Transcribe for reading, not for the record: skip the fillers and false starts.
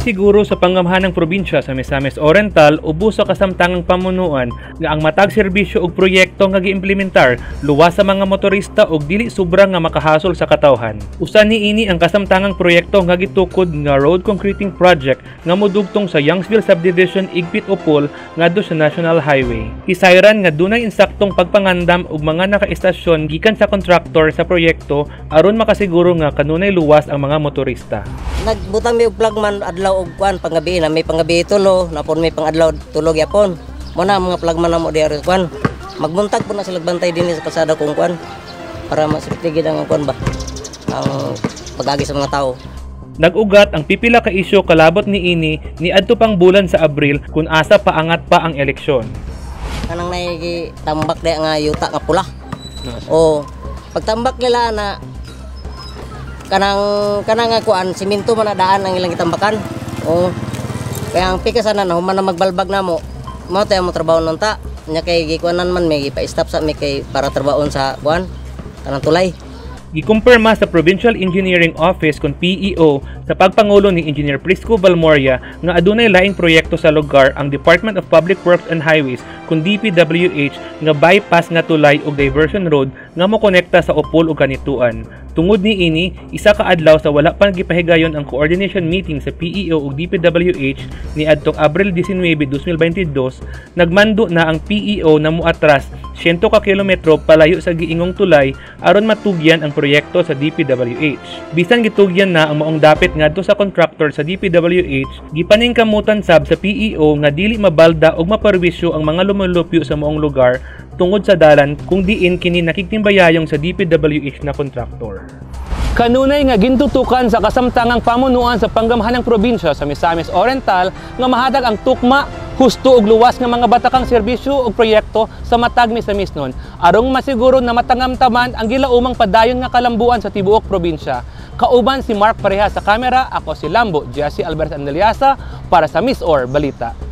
Gisiguro sa panggamhanang probinsya sa Misamis Oriental ubos sa kasamtangang pamunuan nga ang matag serbisyo ug proyekto nga giimplementar luwas sa mga motorista ug dili sobra nga makahasol sa katawhan. Usa niini ang kasamtangang proyekto nga gitukod nga road concreting project nga modugtong sa Youngsville Subdivision, Igpit, Opol ngadto sa National Highway. Hisayran nga dunay insaktong pagpangandam ug mga nakaistasyon gikan sa kontraktor sa proyekto aron makasiguro nga kanunay luwas ang mga motorista. Nagbutang mi og flagman adlaw og kuan panggabi na may panggabi tulo napon may pangadlaw tulo gyapon. Mo na ang mga flagman namo diha kuan. Magbuntag po na sila bantay dinhi sa kalsada kung kuan para maswerte gid ang kuan ba ang pag-agi sa mga tao. Nag-ugat ang pipila ka isyu kalabot niini niadto pang bulan sa Abril kung asa paangat pa ang eleksyon. Kanang naigi tambak diha nga yuta nga pula. O pagtambak nila na kanang kanang nga kuan simento man na daan ang ilang gitambakan. O kaya ang pikas na human na magbalbag namo. Mao tayo mo trabaho nun ta. Nya kay gikuanan man may gipa-stop sa mi kay para trabaon sa kuan kanang tulay. Gikumpirma sa Provincial Engineering Office kon PEO sa pagpangulo ni Engineer Prisco Balmoria nga adunay laing proyekto sa lugar ang Department of Public Works and Highways kon DPWH nga bypass nga tulay ug diversion road nga mokonekta sa Opol ug Canitoan. Tungod niini, isa ka adlaw sa wala pa gipahigayon ang coordination meeting sa PEO ug DPWH niadtong Abril 19, 2022, nagmando na ang PEO na muatras 100 ka kilometro palayo sa giingong tulay aron matugyan ang proyekto sa DPWH. Bisan gitugyan na ang maong dapit ngadto sa contractor sa DPWH, gipaningkamutan sab sa PEO nga dili mabalda og maperwisyo ang mga lumulupyo sa maong lugar tungod sa dalan kung diin kini nakigtimbayayong sa DPWH na kontraktor. Kanunay nga gintutukan sa kasamtangang pamunuan sa panggamhanang probinsya sa Misamis Oriental nga mahatag ang tukma, husto ug luwas nga mga batakang serbisyo ug proyekto sa matag Misamisnon aron masiguro na matangamtaman ang gilaumang padayon nga kalambuan sa tibuok probinsya. Kauban si Mark Pareha sa kamera, ako si Lambo Jesse Alvarez Andaliasa para sa MisOr Balita.